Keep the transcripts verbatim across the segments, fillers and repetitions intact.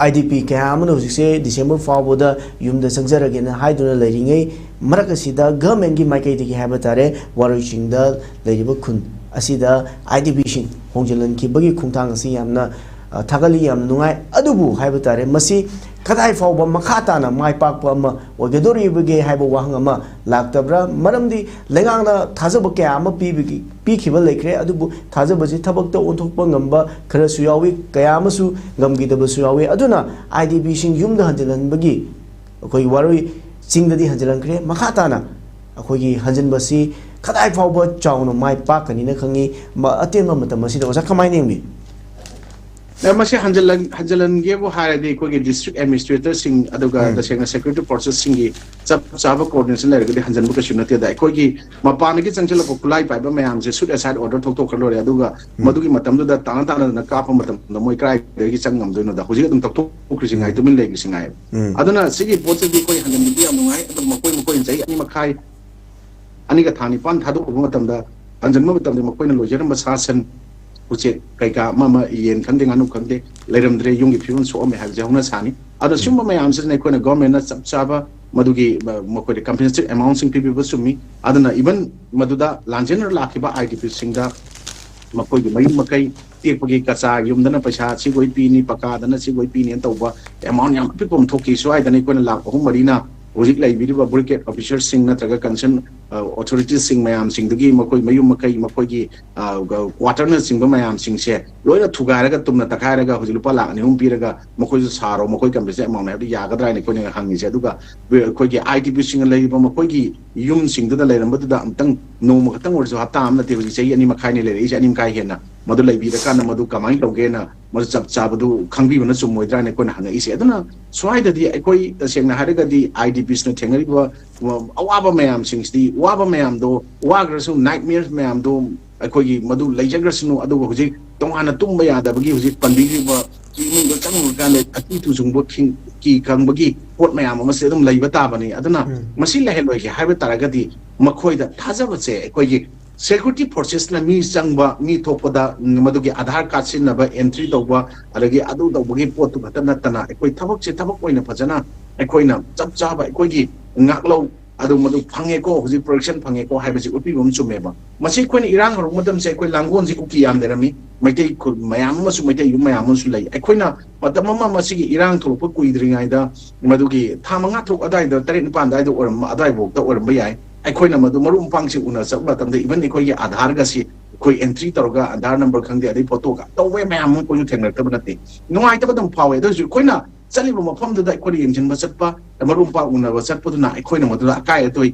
I D ꯄꯤ ꯀꯌꯥ ꯑꯃꯅ ꯍꯧꯖꯤꯛꯁꯦ ꯗꯤꯁꯦꯝꯕꯔ ꯐꯥꯎꯕꯗ ꯌꯨꯝꯗ ꯆꯪꯖꯔꯒꯦꯅ ꯍꯥꯏꯗꯨꯅ ꯂꯩꯔꯤꯉꯩ ꯃꯔꯛ ꯑꯁꯤꯗ ꯒꯚꯔꯟꯃꯦꯟꯒꯤ ꯃꯥꯏꯀꯩꯗꯒꯤ ꯍꯥꯏꯕ ꯇꯥꯔꯦ, ꯋꯥꯔꯣꯏ ꯆꯤꯡꯗ ꯂꯩꯔꯤꯕ ꯈꯨꯟ ꯑꯁꯤꯗ ꯑꯥꯏ ꯗꯤ ꯄꯤꯁꯤꯡ ꯍꯣꯡꯖꯤꯜꯍꯟꯈꯤꯕꯒꯤ ꯈꯣꯡꯊꯥꯡ ꯑꯁꯤ ꯌꯥꯝꯅ, ꯑ, ꯊꯥꯒꯠꯂꯤ, ꯌꯥꯝ ꯅꯨꯡꯉꯥꯏ꯫ ꯑꯗꯨꯕꯨ ꯍꯥꯏꯕ ꯇꯥꯔꯦ, ꯃꯁꯤ ꯀꯗꯥꯏ ꯐꯥꯎꯕ ꯃꯈꯥ ꯇꯥꯅ ꯃꯥꯏ ꯄꯥꯛꯄ ꯑꯃ ꯑꯣꯏꯒꯗꯧꯔꯤꯕꯒꯦ ꯍꯥꯏꯕ ꯋꯥꯍꯪ ꯑꯃ ꯂꯥꯛꯇꯕ꯭ꯔꯥ? ꯃꯔꯝꯗꯤ ꯂꯩꯉꯥꯛꯅ ꯊꯥꯖꯕ ꯀꯌꯥ ꯑꯃ ꯄꯤꯕꯒꯤ, ꯄꯤꯈꯤꯕ ꯂꯩꯈ꯭ꯔꯦ, ꯑꯗꯨꯕꯨ ꯊꯥꯖꯕꯁꯤ ꯊꯕꯛꯇ ꯑꯣꯟꯊꯣꯛꯄ ꯉꯝꯕ ꯈꯔꯁꯨ ꯌꯥꯎꯏ, ꯀꯌꯥ ꯑꯃꯁꯨ ꯉꯝꯈꯤꯗꯕꯁꯨ ꯌꯥꯎꯏ꯫ ꯑꯗꯨꯅ ꯑꯥꯏ ꯗꯤ ꯄꯤꯁꯤꯡ ꯌꯨꯝꯗ ꯍꯟꯖꯤꯜꯍꯟꯕꯒꯤ, ꯑꯩꯈꯣꯏꯒꯤ ꯋꯥꯔꯣꯏ ꯆꯤꯡꯗꯗꯤ ꯍꯟꯖꯤꯜꯍꯟꯈ꯭ꯔꯦ, ꯃꯈꯥ ꯇꯥꯅ ꯑꯩꯈꯣꯏꯒꯤ ꯍꯟꯖꯤꯟꯕꯁꯤ ꯀꯗꯥꯏ ꯐꯥꯎꯕ ꯆꯥꯎꯅ ꯃꯥꯏ ꯄꯥꯛꯀꯅꯤꯅ ꯈꯪꯉꯤ? ꯃ-, ꯑꯇꯦꯟꯕ ꯃꯇꯝ ꯑꯁꯤꯗ ꯑꯣꯖꯥ ꯀꯃꯥꯏꯅ ꯌꯦꯡꯕꯤ? ꯑꯦ, ꯃꯁꯤ ꯍꯟꯖꯤꯜꯍꯟ-, ꯍꯟꯖꯤꯜꯍꯟꯒꯦꯕꯨ ꯍꯥꯏꯔꯗꯤ ꯑꯩꯈꯣꯏꯒꯤ ꯗꯤꯁꯇ꯭ꯔꯤꯛ ꯑꯦꯗꯃꯤꯅꯤꯁꯇ꯭ꯔꯦꯇꯔꯁꯤꯡ ꯑꯗꯨꯒ ꯎꯝ꯫ ꯇꯁꯦꯡꯅ ꯁꯦꯀ꯭ꯌꯨꯔꯤꯇꯤ ꯐꯣꯔꯁꯦꯁꯁꯤꯡꯒꯤ ꯆꯞ ꯆꯥꯕ ꯀꯣꯑꯣꯔꯗꯤꯅꯦꯁꯟ ꯂꯩꯔꯒꯗꯤ ꯍꯟꯖꯤꯟꯕ ꯀꯩꯁꯨ ꯅꯠꯇꯦꯗ꯫ ꯑꯩꯈꯣꯏꯒꯤ ꯃꯄꯥꯟꯗꯒꯤ ꯆꯪꯁꯤꯜꯂꯛꯄ ꯈꯨꯠꯂꯥꯏ ꯄꯥꯏꯕ ꯃꯌꯥꯝꯁꯦ ꯁꯨꯠ ꯑꯦꯁꯥꯏꯠ ꯑꯣꯔꯗꯔ ꯊꯣꯛꯇꯣꯛꯈ꯭ꯔ ꯂꯣꯏꯔꯦ, ꯑꯗꯨꯒ ꯎꯝ꯫ ꯃꯗꯨꯒꯤ ꯃꯇꯝꯗꯨꯗ ꯇꯥꯅ ꯇꯥꯅꯗꯅ ꯀꯥꯞꯄ ꯃꯇꯝꯗ ꯃꯣꯏ ꯀꯗꯥꯏꯗꯒꯤ ꯆꯪ ꯉꯝꯗꯣꯏꯅꯣꯗ? ꯍꯧꯖꯤꯛ ꯑꯗꯨꯝ ꯇꯧꯊꯣꯛꯈ꯭ꯔꯤꯁꯤ ꯉꯥꯏ, ꯎꯝ꯫ ꯇꯨꯃꯤꯟ ꯂꯩꯈ꯭ꯔꯤꯁꯤ ꯉꯥꯏ꯫ ꯎꯝ꯫ ꯑꯗꯨꯅ ꯁꯤꯒꯤ ꯄꯣꯠꯁꯤꯗꯤ ꯑꯩꯈꯣꯏ ꯍꯟꯖꯤꯟꯕꯗꯤ ꯌꯥꯝ ꯅꯨꯡꯉꯥꯏ, ꯑꯗꯨꯝ ꯃꯈꯣꯏ ꯃꯈꯣꯏꯅ ꯆꯍꯤ ꯑꯅꯤ ꯃꯈꯥꯏ, ꯑꯅꯤꯒ ꯊꯥ ꯅꯤꯄꯥꯟ ꯊꯥꯗꯣꯛꯂꯨꯕ ꯃꯇꯝꯗ, ꯍꯟꯖꯤꯟꯕ ꯃꯇꯝꯗ ꯃꯈꯣꯏꯅ ꯂꯣꯏꯖꯔꯝꯕ ꯁꯥ ꯁꯟ, ꯎꯆꯦꯛ ꯀꯩꯀꯥ ꯑꯃ ꯑꯃ, ꯌꯦꯟ ꯈꯪꯗꯦ, ꯉꯥꯅꯨ ꯈꯪꯗꯦ, ꯂꯩꯔꯝꯗ꯭ꯔꯦ, ꯌꯨꯝꯒꯤ ꯐꯤꯕꯝ ꯁꯣꯛꯑꯝꯃꯦ ꯍꯥꯏꯕꯁꯦ ꯍꯧꯅ ꯁꯥꯅꯤ꯫ ꯑꯗꯣ ꯁꯤꯒꯨꯝꯕ ꯃꯌꯥꯝꯁꯤꯅ ꯑꯩꯈꯣꯏꯅ ꯒꯣꯔꯃꯦꯟꯅ ꯆꯞ ꯆꯥꯕ ꯃꯗꯨꯒꯤ, ꯑ, ꯃꯈꯣꯏꯗ ꯀꯝꯄꯦꯟꯁꯦꯇꯦꯠ ꯑꯦꯃꯥꯎꯟꯁꯤꯡ ꯄꯤꯕꯤꯕ ꯆꯨꯝꯃꯤ꯫ ꯑꯗꯨꯅ ꯏꯚꯟ ꯃꯗꯨꯗ ꯂꯥꯟꯖꯦꯟꯅꯔ ꯂꯥꯛꯈꯤꯕ ꯑꯥꯏ ꯗꯤ ꯄꯤꯁꯤꯡꯗ ꯃꯈꯣꯏꯒꯤ ꯃꯌꯨꯝ ꯃꯀꯩ ꯇꯦꯛꯄꯒꯤ, ꯀꯆꯥ ꯌꯨꯝꯗꯅ ꯄꯩꯁꯥ ꯁꯤꯈꯣꯏ ꯄꯤꯅꯤ, ꯄꯀꯥꯗꯅ ꯁꯤꯈꯣꯏ ꯄꯤꯅꯤꯅ ꯇꯧꯕ ꯑꯦꯃꯥꯎꯟ ꯌꯥꯝ ꯑꯄꯤꯛꯄ ꯑꯃ ꯊꯣꯛꯈꯤ꯫ ꯁ꯭ꯋꯥꯏꯗꯅ ꯑꯩꯈꯣꯏꯅ ꯂꯥꯛ ꯑꯍꯨꯝ ꯃꯔꯤꯅ ꯍꯧꯖꯤꯛ ꯂꯩꯕꯤꯔꯤꯕ ꯕ꯭ꯌꯨꯔꯣꯀ꯭ꯔꯦꯠ ꯑꯣꯐꯤꯁꯔꯁꯤꯡ ꯅꯠꯇ꯭ꯔꯒ ꯀꯟꯁꯔꯟ, ꯑ, ꯑꯣꯊꯣꯔꯤꯇꯤꯁꯁꯤꯡ ꯃꯌꯥꯝꯁꯤꯡꯗꯨꯒꯤ ꯃꯈꯣꯏ ꯃꯌꯨꯝ ꯃꯀꯩ, ꯃꯈꯣꯏꯒꯤ, ꯑ, ꯀ꯭ꯋꯥꯇꯔꯅꯆꯤꯡꯕ ꯃꯌꯥꯝꯁꯤꯡꯁꯦ ꯂꯣꯏꯅ ꯊꯨꯒꯥꯏꯔꯒ, ꯇꯨꯝꯅ ꯇꯛꯈꯥꯏꯔꯒ ꯍꯧꯖꯤꯛ ꯂꯨꯄꯥ ꯂꯥꯛ ꯑꯅꯤ ꯑꯍꯨꯝ ꯄꯤꯔꯒ ꯃꯈꯣꯏꯁꯨ ꯁꯥꯔꯣ, ꯃꯈꯣꯏ ꯀꯝꯄꯦꯟꯁꯦꯠ ꯑꯦꯃꯥꯎꯟ ꯍꯥꯏꯕꯗꯤ ꯌꯥꯒꯗ꯭ꯔꯥ ꯍꯥꯏꯅ ꯑꯩꯈꯣꯏꯅ ꯍꯪꯉꯤꯁꯦ꯫ ꯑꯗꯨꯒ ꯑꯩꯈꯣꯏꯒꯤ ꯑꯥꯏ ꯗꯤ ꯄꯤꯁꯤꯡꯅ ꯂꯩꯔꯤꯕ ꯃꯈꯣꯏꯒꯤ ꯌꯨꯝꯁꯤꯡꯗꯨꯗ ꯂꯩꯔꯝꯕꯗꯨꯗ ꯑꯃꯨꯛꯇꯪ ꯅꯣꯡꯃ ꯈꯛꯇꯪ ꯑꯣꯏꯔꯁꯨ, ꯍꯞꯇꯥ ꯑꯃ ꯅꯠꯇꯦ, ꯍꯧꯖꯤꯛ ꯆꯍꯤ ꯑꯅꯤ ꯃꯈꯥꯏꯅꯤ ꯂꯩꯔꯛꯏꯁꯦ, ꯑꯅꯤ ꯃꯈꯥꯏ ꯍꯦꯟꯅ꯫ ꯃꯗꯨ ꯂꯩꯕꯤꯔꯀꯥꯟꯗ ꯃꯗꯨ ꯀꯃꯥꯏꯅ ꯇꯧꯒꯦꯅ ꯃꯗꯨ ꯆꯞ ꯆꯥꯕꯗꯨ ꯈꯪꯕꯤꯕꯅ ꯆꯨꯝꯃꯣꯏꯗ꯭ꯔꯥꯅ ꯑꯩꯈꯣꯏꯅ ꯍꯪꯉꯛꯏꯁꯦ꯫ ꯑꯗꯨꯅ ꯁ꯭ꯋꯥꯏꯗꯗꯤ ꯑꯩꯈꯣꯏ ꯇꯁꯦꯡꯅ ꯍꯥꯏꯔꯒꯗꯤ ꯑꯥꯏ ꯗꯤ ꯄꯤꯁꯤꯅ ꯊꯦꯡꯅꯔꯤꯕ ꯑꯋꯥꯕ ꯃꯌꯥꯝꯁꯤꯡꯁꯤꯗꯤ, ꯋꯥꯕ ꯃꯌꯥꯝꯗꯣ, ꯋꯥꯈ꯭ꯔꯁꯨ ꯅꯥꯏꯠꯃꯤꯌꯔ ꯃꯌꯥꯝꯗꯣ, ꯑꯩꯈꯣꯏꯒꯤ ꯃꯗꯨ ꯂꯩꯖꯈ꯭ꯔꯁꯅꯨ꯫ ꯑꯗꯨꯒ ꯍꯧꯖꯤꯛ ꯇꯣꯉꯥꯟꯅ ꯇꯨꯝꯕ ꯌꯥꯗꯕꯒꯤ ꯍꯧꯖꯤꯛ ꯄꯟꯕꯤꯈ꯭ꯔꯤꯕ ꯏꯃꯨꯡꯗ ꯆꯪꯉꯨꯔꯀꯥꯟꯗ ꯑꯀꯤ ꯇꯨꯖꯨꯡꯕ ꯈꯤꯡ-, ꯀꯤ ꯈꯪꯕꯒꯤ ꯄꯣꯠ ꯃꯌꯥꯝ ꯑꯃꯁꯦ ꯑꯗꯨꯝ ꯂꯩꯕ ꯇꯥꯕꯅꯤ꯫ ꯑꯗꯨꯅ ꯎꯝ꯫ ꯃꯁꯤ ꯂꯩꯍꯜꯂꯣꯏꯒꯦ ꯍꯥꯏꯕ ꯇꯥꯔꯒꯗꯤ ꯃꯈꯣꯏꯗ ꯊꯥꯖꯕꯁꯦ ꯑꯩꯈꯣꯏꯒꯤ ꯁꯦꯀ꯭ꯌꯨꯔꯤꯇꯤ ꯐꯣꯔꯁꯦꯁꯅ ꯃꯤ ꯆꯪꯕ, ꯃꯤ ꯊꯣꯛꯄꯗ ꯃꯗꯨꯒꯤ ꯑꯥꯙꯥꯔ ꯀꯥꯔꯗ ꯁꯤꯖꯤꯟꯅꯕ, ꯑꯦꯟꯇ꯭ꯔꯤ ꯇꯧꯕ, ꯑꯗꯒꯤ ꯑꯗꯨ ꯇꯧꯕꯒꯤ ꯄꯣꯠꯇꯨ ꯈꯛꯇ ꯅꯠꯇꯅ ꯑꯩꯈꯣꯏ ꯊꯕꯛꯁꯦ ꯊꯕꯛ ꯑꯣꯏꯅ ꯐꯖꯅ ꯑꯩꯈꯣꯏꯅ ꯆꯞ ꯆꯥꯕ ꯑꯩꯈꯣꯏꯒꯤ ꯉꯥꯛꯂꯧ ꯑꯗꯨ ꯃꯗꯨ ꯐꯪꯉꯦꯀꯣ, ꯍꯧꯖꯤꯛ ꯄ꯭ꯔꯣꯇꯦꯛꯁꯟ ꯐꯪꯉꯦꯀꯣ ꯍꯥꯏꯕꯁꯤ ꯎꯠꯄꯤꯕ ꯑꯃ ꯆꯨꯝꯃꯦꯕ꯫ ꯃꯁꯤ ꯑꯩꯈꯣꯏꯅ ꯏꯔꯥꯡ ꯍꯧꯔꯛꯄ ꯃꯇꯝꯁꯦ ꯑꯩꯈꯣꯏ ꯂꯥꯡꯒꯣꯜꯁꯤ ꯀꯨꯀꯤ ꯌꯥꯝ ꯂꯩꯔꯝꯃꯤ, ꯃꯩꯇꯩ ꯈꯨꯜ ꯃꯌꯥꯝ ꯑꯃꯁꯨ, ꯃꯩꯇꯩ ꯌꯨꯝ ꯃꯌꯥꯝ ꯑꯃꯁꯨ ꯂꯩ꯫ ꯑꯩꯈꯣꯏꯅ ꯃꯇꯝ ꯑꯃ ꯃꯁꯤꯒꯤ ꯏꯔꯥꯡ ꯊꯣꯛꯂꯛꯄ ꯀꯨꯏꯗ꯭ꯔꯤꯉꯩꯗ ꯃꯗꯨꯒꯤ ꯊꯥ ꯃꯉꯥ ꯇꯔꯨꯛ ꯑꯗꯥꯏꯗ, ꯇꯔꯦꯠ ꯅꯤꯄꯥꯟ ꯑꯗꯥꯏꯗ ꯑꯣꯏꯔꯝꯕ, ꯑꯗꯥꯏꯐꯥꯎꯗ ꯑꯣꯏꯔꯝꯕ ꯌꯥꯏ, ꯑꯩꯈꯣꯏꯅ ꯃꯗꯨ ꯃꯔꯨꯞ ꯃꯄꯥꯡꯁꯤꯡ ꯎꯅ ꯆꯠꯄ ꯃꯇꯝꯗ, ꯏꯚꯟ ꯑꯩꯈꯣꯏꯒꯤ ꯑꯥꯙꯥꯔꯒꯁꯤ ꯑꯩꯈꯣꯏ ꯑꯦꯟꯇ꯭ꯔꯤ ꯇꯧꯔꯒ, ꯑꯥꯙꯥꯔ ꯅꯝꯕꯔ ꯈꯪꯗꯦ, ꯑꯗꯩ ꯐꯣꯇꯣꯒ ꯇꯧꯕ ꯃꯌꯥꯝ ꯑꯃ ꯑꯩꯈꯣꯏꯁꯨ ꯊꯦꯡꯅꯔꯛꯇꯕ ꯅꯠꯇꯦ꯫ ꯅꯨꯡꯉꯥꯏꯇꯕ ꯑꯗꯨꯝ ꯐꯥꯎꯋꯦ꯫ ꯑꯗꯨ ꯑꯣꯏꯔꯁꯨ ꯑꯩꯈꯣꯏꯅ ꯆꯠꯂꯤꯕ ꯃꯐꯝꯗꯨꯗ ꯑꯩꯈꯣꯏꯅ ꯌꯦꯡꯁꯤꯟꯕ ꯆꯠꯄ, ꯃꯔꯨꯞ ꯃꯄꯥꯡ ꯎꯅꯕ ꯆꯠꯄꯗꯨꯅ ꯑꯩꯈꯣꯏꯅ ꯃꯗꯨꯗ ꯑꯀꯥꯏ ꯑꯇꯣꯏ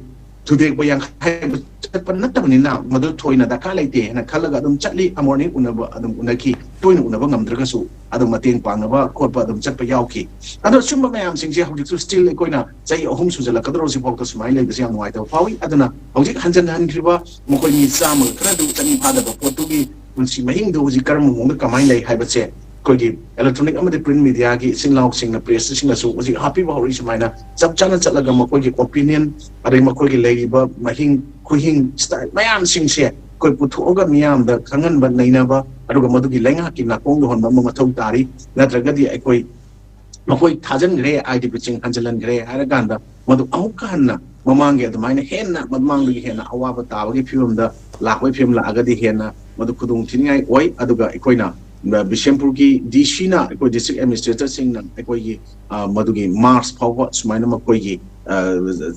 ꯊꯨꯗꯦꯛꯄ ꯌꯥꯡꯈꯩ ꯍꯥꯏꯕ ꯆꯠꯄ ꯅꯠꯇꯕꯅꯤꯅ, ꯃꯗꯨ ꯊꯣꯏꯅ ꯗꯔꯀꯥꯔ ꯂꯩꯇꯦ ꯍꯥꯏꯅ ꯈꯜꯂꯒ ꯑꯗꯨꯝ ꯆꯠꯂꯤ꯫ ꯑꯃꯣꯔꯅꯤꯡ ꯎꯅꯕ ꯑꯗꯨꯝ ꯎꯅꯈꯤ, ꯇꯣꯏꯅ ꯎꯅꯕ ꯉꯝꯗ꯭ꯔꯒꯁꯨ ꯑꯗꯨꯝ ꯃꯇꯦꯡ ꯄꯥꯡꯅꯕ ꯈꯣꯠꯄ ꯑꯗꯨꯝ ꯆꯠꯄ ꯌꯥꯎꯈꯤ꯫ ꯑꯗꯣ ꯁꯨꯝꯕ ꯃꯌꯥꯝꯁꯤꯡꯁꯦ ꯍꯧꯖꯤꯛꯁꯨ ꯁ꯭ꯇꯤꯜ ꯑꯩꯈꯣꯏꯅ ꯆꯍꯤ ꯑꯍꯨꯝ ꯁꯨꯖꯜꯂꯛꯀꯗꯧꯔꯁꯤ ꯐꯥꯎꯗ ꯁꯨꯃꯥꯏꯅ ꯂꯩꯕꯁꯦ ꯌꯥꯝ ꯅꯨꯡꯉꯥꯏꯇꯕ ꯐꯥꯎꯏ꯫ ꯑꯗꯨꯅ ꯍꯧꯖꯤꯛ ꯍꯟꯖꯤꯟ ꯍꯟꯈ꯭ꯔꯤꯕ ꯃꯈꯣꯏ ꯃꯤ ꯆꯥꯝꯃꯒ ꯈꯔꯗꯨ, ꯆꯅꯤ ꯐꯥꯗꯕ ꯄꯣꯠꯇꯨꯒꯤ ꯄꯨꯟꯁꯤ ꯃꯍꯤꯡꯗꯨ ꯍꯧꯖꯤꯛ ꯀꯔꯝꯕ ꯃꯑꯣꯡꯗ ꯀꯃꯥꯏꯅ ꯂꯩ ꯍꯥꯏꯕꯁꯦ ꯑꯩꯈꯣꯏꯒꯤ ꯏꯂꯦꯛꯇ꯭ꯔꯣꯅꯤꯛ ꯑꯃꯗꯤ ꯄ꯭ꯔꯤꯟꯠ ꯃꯦꯗꯤꯌꯥꯒꯤ ꯏꯆꯤꯟ ꯏꯅꯥꯎꯁꯤꯡꯅ, ꯄ꯭ꯔꯦꯁꯁꯤꯡꯅꯁꯨ ꯍꯧꯖꯤꯛ ꯍꯥꯞꯄꯤꯕ ꯍꯧꯔꯛꯏ꯫ ꯁꯨꯃꯥꯏꯅ ꯆꯞ ꯆꯥꯅ ꯆꯠꯂꯒ ꯃꯈꯣꯏꯒꯤ ꯑꯣꯄꯤꯅꯤꯌꯟ, ꯑꯗꯩ ꯃꯈꯣꯏꯒꯤ ꯂꯩꯔꯤꯕ ꯃꯍꯤꯡ ꯈꯨꯍꯤꯡ ꯁ꯭ꯇꯥꯏꯜ ꯃꯌꯥꯝꯁꯤꯡꯁꯦ ꯑꯩꯈꯣꯏ ꯄꯨꯊꯣꯛꯑꯒ ꯃꯤꯌꯥꯝꯗ ꯈꯪꯍꯟꯕ, ꯅꯩꯅꯕ, ꯑꯗꯨꯒ ꯃꯗꯨꯒꯤ ꯂꯩꯉꯥꯛꯀꯤ ꯅꯥꯀꯣꯡ ꯌꯧꯍꯟꯕ ꯑꯃ ꯃꯊꯧ ꯇꯥꯔꯤ꯫ ꯅꯠꯇ꯭ꯔꯒꯗꯤ ꯑꯩꯈꯣꯏ ꯃꯈꯣꯏ ꯊꯥꯖꯤꯟꯈ꯭ꯔꯦ, ꯑꯥꯏ ꯗꯤ ꯄꯤꯁꯤꯡ ꯍꯟꯖꯤꯜꯍꯟꯈ꯭ꯔꯦ ꯍꯥꯏꯔꯀꯥꯟꯗ ꯃꯗꯨ ꯑꯃꯨꯛꯀ ꯍꯟꯅ ꯃꯃꯥꯡꯒꯤ ꯑꯗꯨꯃꯥꯏꯅ ꯍꯦꯟꯅ, ꯃꯃꯥꯡꯗꯒꯤ ꯍꯦꯟꯅ ꯑꯋꯥꯕ ꯇꯥꯕꯒꯤ ꯐꯤꯕꯝꯗ ꯂꯥꯛꯄꯒꯤ ꯐꯤꯕꯝ ꯂꯥꯛꯑꯒꯗꯤ ꯍꯦꯟꯅ ꯃꯗꯨ ꯈꯨꯗꯣꯡ ꯊꯤꯅꯤꯡꯉꯥꯏ ꯑꯣꯏ꯫ ꯑꯗꯨꯒ ꯑꯩꯈꯣꯏꯅ, ꯑ, ꯕꯤꯁꯦꯝꯄꯨꯔꯒꯤ ꯗꯤ ꯁꯤꯅ ꯑꯩꯈꯣꯏ ꯗꯤꯁꯇ꯭ꯔꯤꯛ ꯑꯦꯗꯃꯤꯅꯤꯁꯇ꯭ꯔꯦꯇꯔꯁꯤꯡꯅ ꯑꯩꯈꯣꯏꯒꯤ, ꯑ, ꯃꯗꯨꯒꯤ ꯃꯥꯔꯆ ꯐꯥꯎꯕ ꯁꯨꯃꯥꯏꯅ ꯃꯈꯣꯏꯒꯤ, ꯑ,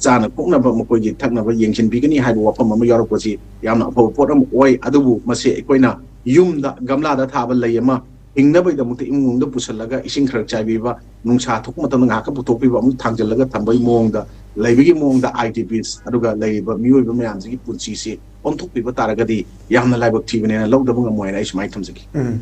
ꯆꯥꯅ ꯀꯣꯛꯅꯕ, ꯃꯈꯣꯏꯒꯤ ꯊꯛꯅꯕ ꯌꯦꯡꯁꯤꯟꯕꯤꯒꯅꯤ ꯍꯥꯏꯕ ꯋꯥꯐꯝ ꯑꯃ ꯌꯥꯎꯔꯛꯄꯁꯤ ꯌꯥꯝꯅ ꯑꯐꯕ ꯄꯣꯠ ꯑꯃ ꯑꯣꯏ꯫ ꯑꯗꯨꯕꯨ ꯃꯁꯤ ꯑꯩꯈꯣꯏꯅ ꯌꯨꯝꯗ ꯒꯝꯂꯥꯗ ꯊꯥꯕ ꯂꯩ ꯑꯃ ꯍꯤꯡꯅꯕꯒꯤꯗꯃꯛꯇ ꯏꯃꯨꯡ ꯃꯅꯨꯡꯗ ꯄꯨꯁꯤꯜꯂꯒ ꯏꯁꯤꯡ ꯈꯔ ꯆꯥꯏꯕꯤꯕ, ꯅꯨꯡꯁꯥ ꯊꯣꯛꯄ ꯃꯇꯝꯗ ꯉꯥꯏꯍꯥꯛꯀ ꯄꯨꯊꯣꯛꯄꯤꯕ, ꯑꯃꯨꯛ ꯊꯥꯡꯖꯤꯜꯂꯒ ꯊꯝꯕꯒꯤ ꯃꯑꯣꯡꯗ, ꯂꯩꯕꯒꯤ ꯃꯑꯣꯡꯗ ꯑꯥꯏ ꯗꯤ ꯄꯤꯁ, ꯑꯗꯨꯒ ꯂꯩꯔꯤꯕ ꯃꯤꯑꯣꯏꯕ ꯃꯌꯥꯝꯁꯤꯒꯤ ꯄꯨꯟꯁꯤꯁꯤ ꯑꯣꯟꯊꯣꯛꯄꯤꯕ ꯇꯥꯔꯒꯗꯤ ꯌꯥꯝꯅ ꯂꯥꯏꯕꯛ ꯊꯤꯕꯅꯦꯅ ꯂꯧꯗꯕ ꯉꯝꯃꯣꯏ ꯍꯥꯏꯅ ꯑꯩ ꯁꯨꯃꯥꯏꯅ ꯊꯝꯖꯒꯦ꯫ ꯎꯝ꯫